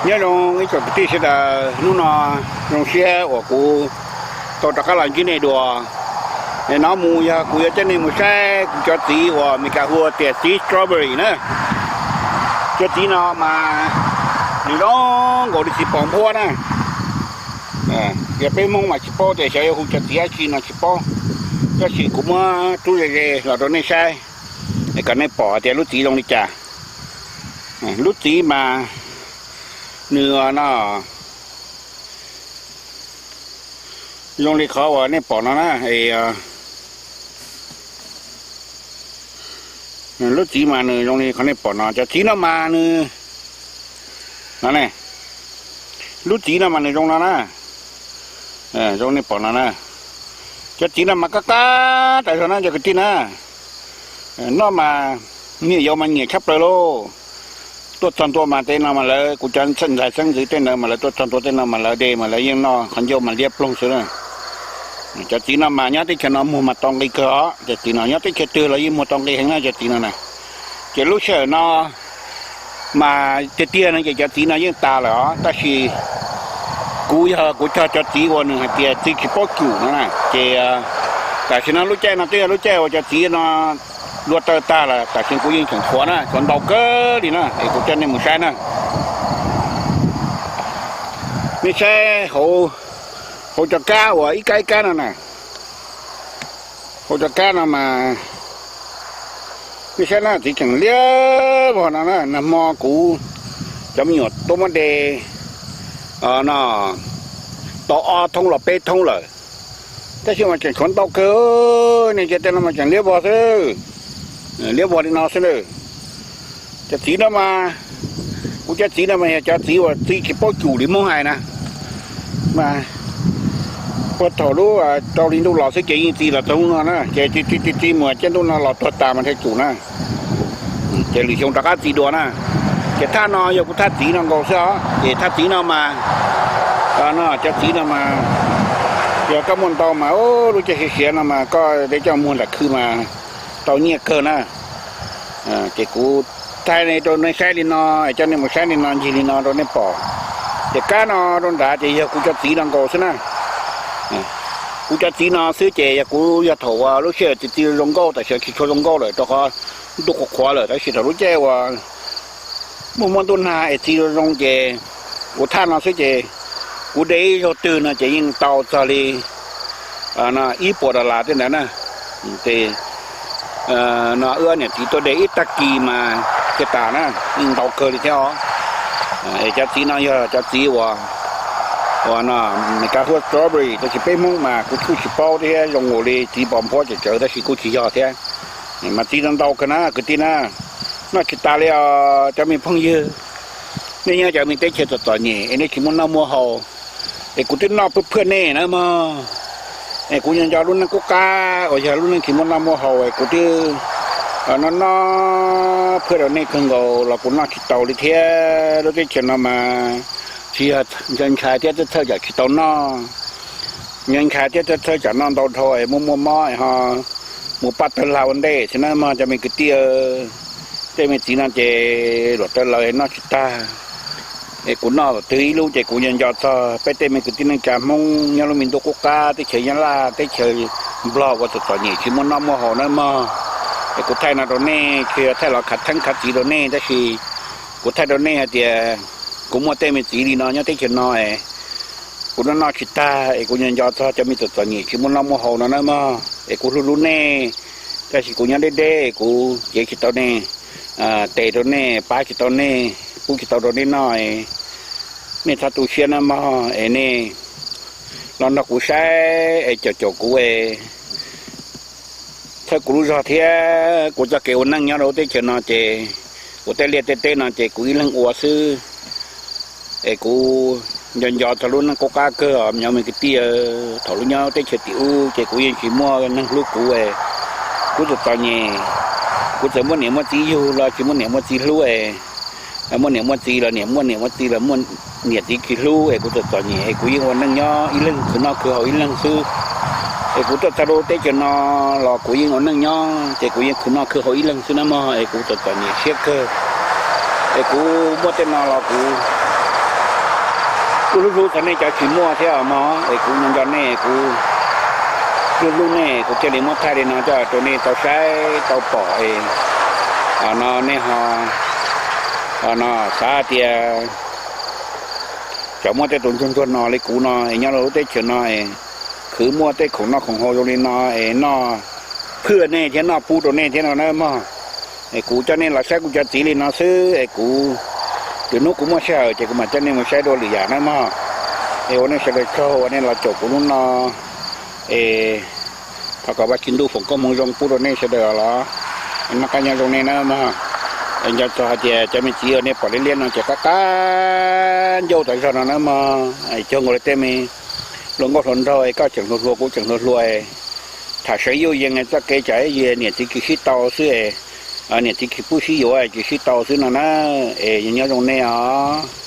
Nyob zoo ib tsoom kwv tij sawv daws, hnub no zoo siab uas kuv tau rov qab los ntsib nej dua. No mus yog kuv yuav coj nej mus saib kuv cov txiv uas Meskas hu tias txiv strawberry na. Cov txiv no mas nws zoo nkaus li txiv pos nphuab na. Yog peb Hmoob mas tsis paub tias xyov yuav hu cov txiv dab tsi no tsis paub, tab sis kuv muab rub ze ze los rau nej saib kom nej pom tias lub txiv zoo li cas. Lub txiv mas nws no zoo li qhov uas nej pom no na. Lub txiv mas nws zoo li qhov nej pom no, cov txiv no mas nws, no ne, lub txiv no mas nws zoo no na. Zoo nej pom no na. Cov txiv no mas qab qab tas zog na cov kwv tij na. Noj mas nyiam, yuav mas nyiam tshaj plaws lauj. Tuaj txog ntua mas tej no mas lawv, kuv cov ntxhais xeeb ntxwv tej ntawd mas lawv tuaj txog ntua tej no mas lawv de mas lawv yeej noj qhov ncauj mas liab ploog xwb na. Cov txiv no mas nyob teb chaws no muag mas tau nqi kawg os, cov txiv no nyob teb chaws twg los yeej muag tau nqi heev na cov txiv no na. Ces lub sij hawm no mas tiag tiag no ces cov txiv no yeej tas lawm os, tab sis kuv yog kuv cog cov txiv uas nws hais tias txiv tsis paub cum no na, ces tam sim no lub caij no twb yog lub caij uas cov txiv no dua taw tag lawm, tam sim kuv yeej tseem tshuav na, tshuav ntau kawg li na, es kuv coj nej mus saib na. Nej saib hauv cov kab uas ib kab ib kab no na, hauv cov kab no mas nej saib na, txiv tseem liab vog no na. Nag hmo kuv cov me nyuam tuaj muab de no tau ob thoob los peb thoob lawm, tab sis mas tseem tshuav ntau kawg, nej ntsia tej no mas tseem liab vog xwb, liab vog li no xwb na. Cov txiv no mas, kuv cov txiv no mas yog cov txiv uas txiv tsis paub cum li Hmoob hais na. Mas puag thaum lub rau hli ntuj los xwb ces yeej txiv los txog hnub no na, ces txiv txiv txiv mus ciaj ntuj no los tuag tas mas thiaj cum na. Ces lwm xyoo rov qab txiv dua na. Ces thaj no yog kuv thaj txiv no nkaus xwb os, ces thaj txiv no mas, no cov txiv no mas yog koj muaj ntau mas lub caij siav siav no mas koj de coj muag nram khw mas tau nyiaj kawg na. Ces kuv thaij rau nej saib li no, coj nej mus saib li no ncig li no rau nej pom. Ces kab no rau nrad ces yog kuv cov txiv no nkaus xwb na. Kuv cov txiv no xwb ces yog kuv yog thaum uas lub sij hawm txiv txiv zoo nkauj, tam sim tsis tshua zoo nkauj lawm rau qhov ntuj qhuav qhuav lawm, tab sis thaum lub caij uas muaj muaj ntuj nag es txiv zoo zoo ces kuv thaj no xwb ces kuv de ib zaug twg no ces yeej tau txog li ib puas dollar tej ntawd na. Ces no wb niam txiv tuaj de ib tag kis mas thiaj tas na, yeej ntau kawg li thiab os. Es cov txiv no yog cov txiv uas, uas no Meskas hu ua strawberry, tab sis peb Hmoob mas kuv kuj tsis paub thiab, zoo nkaus li txiv pos nphuab tsawv tsawv tab sis kuj tsis yog thiab. Mas txiv ntau ntau kawg na kwv tij na, noj tsis tas li os cov me phooj ywg. Nej nyob cov me teb chaws txom txom nyem es nej tsis muaj noj muaj haus, es kuv twb noj pwj phwj nej na mog. Es kuv nco nco lub neej qub qab uas yog lub neej tsis muaj noj muaj haus es kuv twb noj noj phwj rau nej kawg nkaus los kuv noj tsis tau li thiab. Lub teb chaws no mas tsis yog ntshai thiab txhawj tsam tsis tau noj, yog ntshai thiab txhawj tsam noj ntau dhau es muaj muaj mob es ho mus paj tawg lag ua ntej xwb na mog cov me kwv tij. Tej me txiv no ces luam tawv laws noj tsis tag, es kuv noj twg ib lub ces kuv nco nco txog peb tej me kwv tij neej tsa Hmoob nyob lub me ntuj qub qab teb chaws Nyab Laj teb chaws Nplog uas txom txom nyem tsis muaj noj muaj haus na mog. Es kuv thaij no rau nej, tsis yog thaij los khav theeb khav txiv rau nej, tab sis kuv thaij rau nej hais tias kuv muaj tej me txiv li no nyob teb chaws no es kuv noj noj tsis tag es kuv nco nco txog cov me txom txom nyem tsis muaj noj muaj haus no na mog. Es kuv hlub hlub nej, tab sis kuv nyob deb deb kuv cev tsis tau nej, tes rau nej, pab tsis tau nej, pub tsis tau rau nej noj. Nej txhob tu siab na mog, es nej los nrog kuv saib es caum caum kuv es txhawb kuv lub zog thiab kuv txoj kev ua neej nyob rau lub teb chaws no ces kuv tej liaj tej teb no ces kuv ib leeg ua xwb. Es kuv nco nco txog lub neej qub qab kawg os cov me kwv tij. Thaum lub nyob teb chaws tim ub ces kuv yeej tsis muaj neeg hlub kuv, kuv txom txom nyem. Kuv txawm muaj niam muaj txiv yug los tsis muaj niam muaj txiv hlub, muaj niam muaj txiv los niam muaj niam muaj txiv los muaj niam txiv tsis hlub es kuv txom txom nyem es kuv yeej ua neej nyob ib leeg khwv noj khwv haus ib leeg xwb. Es kuv tuaj txog rau teb chaws no los kuv yeej ua neej nyob ces kuv yeej khwv noj khwv haus ib leeg xwb na mog, es kuv txom txom nyem siab kawg. Es kuv muaj tej no los kuv Hlub hlub txog nej cov tsis muaj thiab os mog, es kuv nco nco nej, kuv hlub hlub nej, kuv thiaj li muab thaij li no coj rau nej tau saib tau pom es no nej ho no xav tias cov muaj tej tus ntsuag ntsuag no li kuv no es nyob rau lub teb chaws no es khwv muaj tej khoom noj khoom haus zoo li no es noj phwj nej thiab noj pub rau nej thiab no na mog. Es kuv coj nej los saib kuv cov txiv li no xwb es kuv, lwm hnub kuv muaj sij hawm ces kuv mam coj nej mus saib dua lwm yam na mog. Es ua nej sawv daws tsaug uas nej los caum kuv hnub no es thov kom Vaj Tswv ntuj foom koob hmoov zoo pub rau nej sawv daws los noj qab nyob zoo nej na mog. Es nco txog hais tias cov me txiv uas nej pom liab liab no ces qab qab ncauj tas zog no na mog, cuag nkaus li tej me hluas nkauj hluas nraug es koj tseem hluas hluas kuv tseem hluas hluas, tham seev yuj yees txoj kev tsam niam txiv kis sib tau xwb, niam txiv kis pub sib yuav kis sib tau xwb no na. Es nyob zoo nej os.